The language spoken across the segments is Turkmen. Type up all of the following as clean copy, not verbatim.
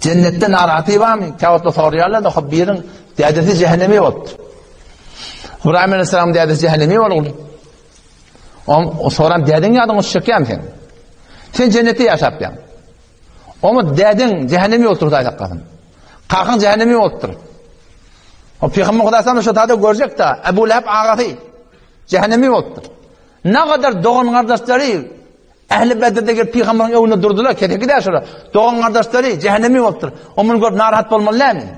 Jennetde narahaty barmy? Käwagtda soraýarlar-da, hop biriň dädesi jähennemi bolupdyr. Ybraýym aleyhisselamyň dädesi jähennemi bolupdyr. O soran dädeň ýadyňa düşjekýärmi sen? Sen jennetde ýaşapýaň. Oňa dädeň jähennemi bolupdyr Hudaý saklasyn. Kakaň jähennemi bolupdyr. O Pygamber Hudaý sana şo tada görjek-de, Ebu Leheb agasy jähennemi bolupdyr. Nagadar dogan gardaşlary Ähli Bedirde gelip pygamberiň öňünde durdular, keseki däl şolar. Dogan-gardaşlary jähennemi bolupdyr. O muny görüp narahat bolmaly dälmi?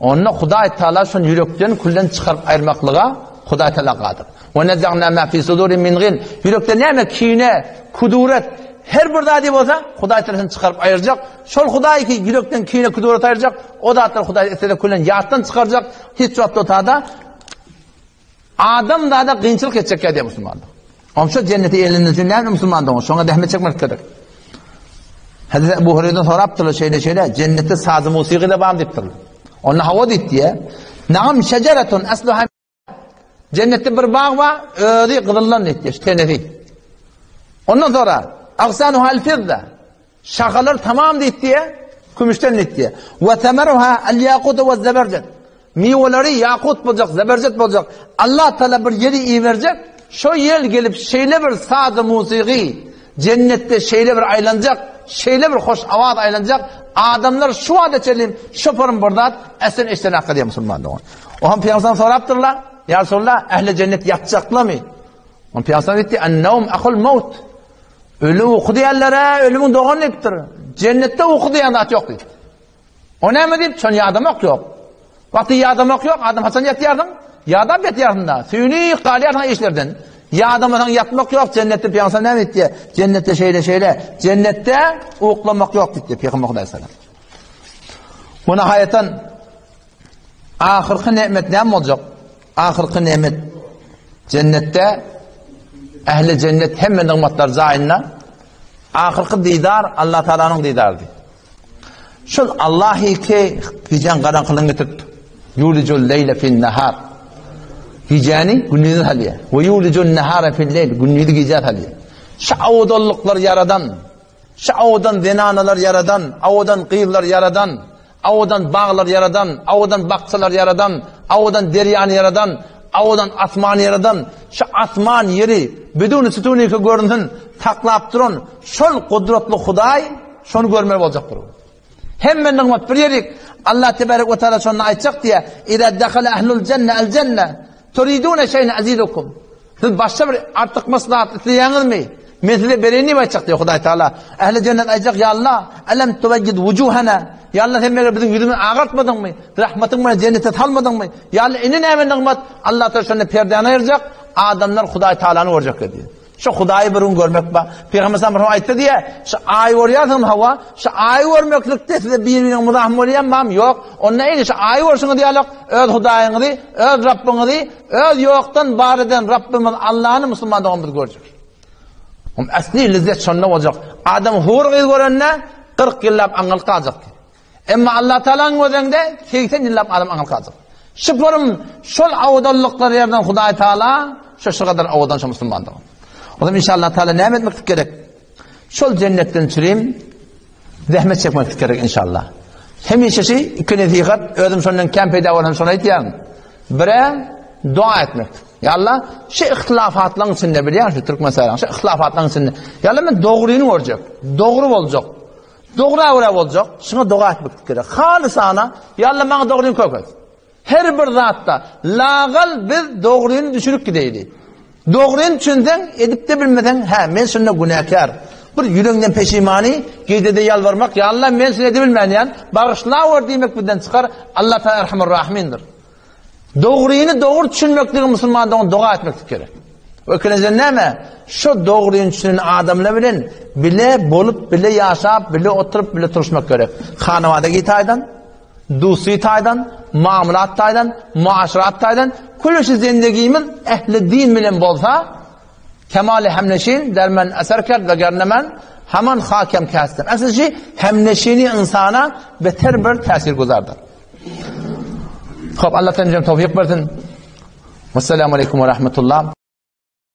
Onda Hudaý Taala şony ýürekden külden çykaryp aýyrmaklyga Hudaý Taala gadyr. Ve nezagna ma fi suduri min gil. Ýürekde näme kine, kuduret, her bir zady bolsa Hudaý Taala şony çykaryp aýyrjak. Şol Hudaý ki ýürekden kine, kuduret aýyrjak, o zatlar Hudaý islese külden ýatdan çykarjak. Hiç wagt o tada Adam zada kynçylyk etjek ýa diýýär musulmanlar. Onça jennete elenler üçin näme musulman dogan? Şoňa zähmet çekmek gerek. Hazreti Ebu Hureyre'den sorapdyrlar şeýle şeýle, jennetde saz musiky da bar diýipdirler. Onda hawa diýip diýe. Naam şejeretun asluha Jennetde bir bag bar, özi gyzyldan diýip, tenesi. Ondan sonra agsanuha al-fidda. Şahalar tamam diýip diýe, kümüşden diýip diýe. Wa semeruha al-yaqut we zeberjet. Miweleri ýakut boljak, zeberjet boljak. Allah Taala bir ýeri iberjek, şo ýel gelip şeýle bir saz musigy jennetde şeýle bir aýlanjak, şeýle bir hoş awaz aýlanjak, adamlar şu wagta çenli şoparym bir zat esen eşden hakka diýen musulman dogan. O hem Pygamber sorapdyrlar, Ýa Resulallah, ähli jennet ýatjaklamy? On Pygamber diýdi, "En-nawm ahul maut." Ölüm uky diýenlere ölümiň dogany diýipdir. Jennetde uky diýen zat ýok diýipdir. O näme diýip, şony ýadamak ýok. Wagty ýadamak ýok, adam haçan ýatýarsyň? Ýadap ýatýarsyň da. Süýni galýarsyň işlerden. Ýadamasaň ýatmak ýok, jennetde pygamber näme diýdi? Jennetde şeýle şeýle, jennetde uklamak ýok diýdi pygamber Hudaý sallam. Bu nihaýatan ahyrky nemet näme boljak? Ahyrky nemet jennetde ähli jennet hemme nygmatlar jaýynda. Ahyrky didar Allah Taalanyň didary. Şol Allahy ki gijäň garaňkylygyny getirip, ýulijul leýle fin nahar. Gijäni gündize salýar. We ýulijul nahara fil leýl, gündizi gijä salýar. Şu owadanlyklar ýaradan, şu owadan zenanalar ýaradan, owadan gyzlar ýaradan, owadan baglar ýaradan, owadan bakjalar ýaradan, owadan derýany ýaradan, owadan asmany ýaradan, şu asman ýeri bidun sütünike görünsün saklap duran şol gudratly Hudaý Şony görmeli boljak bir gün. Hemme nygmat bir ýerik. Allah tebarek we taala şonda aýtjak diýä, "Iza dakhala ahlul jenne al jenne, turiduna şey'en azidukum." Siz başga bir artykmaç zat isleýäňizmi? Men size bereýin diýip aýtjak diýär Hudaý Taala. Ähli jennet aýtjak, "Ýa Allah, alam tubayyid wujuhana?" Ýa Allah, sen meger biziň ýüzümizi agartmadyňmy? Rahmatyň bilen jennete salmadyňmy? Ýa Allah, indi näme nygmat? Allah Taala şonda perdäni aýyrjak, adamlar Hudaý Taalany görjek diýär. Şu Hudaýy bir gün görmek bar. Pygamber sallallahu aýtdy diýe, şu aý görýärsiňmi hawa? Şu aý görmeklikde size bir-biriňe muzahym bolýan bam? Ýok. Onda indi şu aý görşüňiz ýaly öz Hudaýyňyzy, öz Rabbyňyzy, öz ýokdan bar eden Rabbymyz Allany musulman dogan biz görjek. Hum asli lezzet şonda boljak. Adam hur gyz görende 40 ýyllap aňňalyp galjak. Emma Allah Taalanyň gözünde 80 ýyllap adam aňňalyp galjak. Şupurum şol owadanlyklar ýerden Hudaý Taala şu şu kadar owadan şu musulmandyr. O zaman inşallah Taala näme etmek gerek? Şol cennetden çürim zähmet çekmek gerek inşallah. Hemişe şu iki nesihat özüm şondan kem peýda bolan şony aýtýan. Bire dua etmek. Ya Allah, şu ihtilafatlaryň içinde bilýän şu Türkmenistanyň şu ihtilafatlaryň içinde. Ya Allah men dogryny görjek. Dogry boljak. Dogra görä boljak, şuňa doga etmeklik gerek. Halysana, Ýa Allah maňa dogryny köket. Her bir zatda lagal biz dogryny düşünip gideýli. Dogryny düşünseň, edip-de bilmeseň, hä, men şunda günäkär. Bir ýüregiňden peşimany, gijede ýalbarmak, Ýa Allah men şuny edibilmänýän, bagyşlawer diýmek bizden çykar. Allah Taala Erhamur Rahimindir. Dogryny dogry düşünmekligi musulman dogan doga etmeklik gerek. We ikinjiden näme? Şu dogryny düşünen adamlar bilen bile bolup, bile ýaşap, bile oturyp, bile turuşmak gerek. Hanawada taýdan, dusy taýdan, muamalat taýdan, muaşarat taýdan, külüşi zendegimiz ehli din bilen bolsa, Kemali hemneşin der men eser kerd ve gernemen haman hakem kestim. Asıl şey hemneşini insana beter bir tesir guzardır. Hop Allah tanjam tawfiq bersin. Vesselamu aleyküm ve rahmetullah.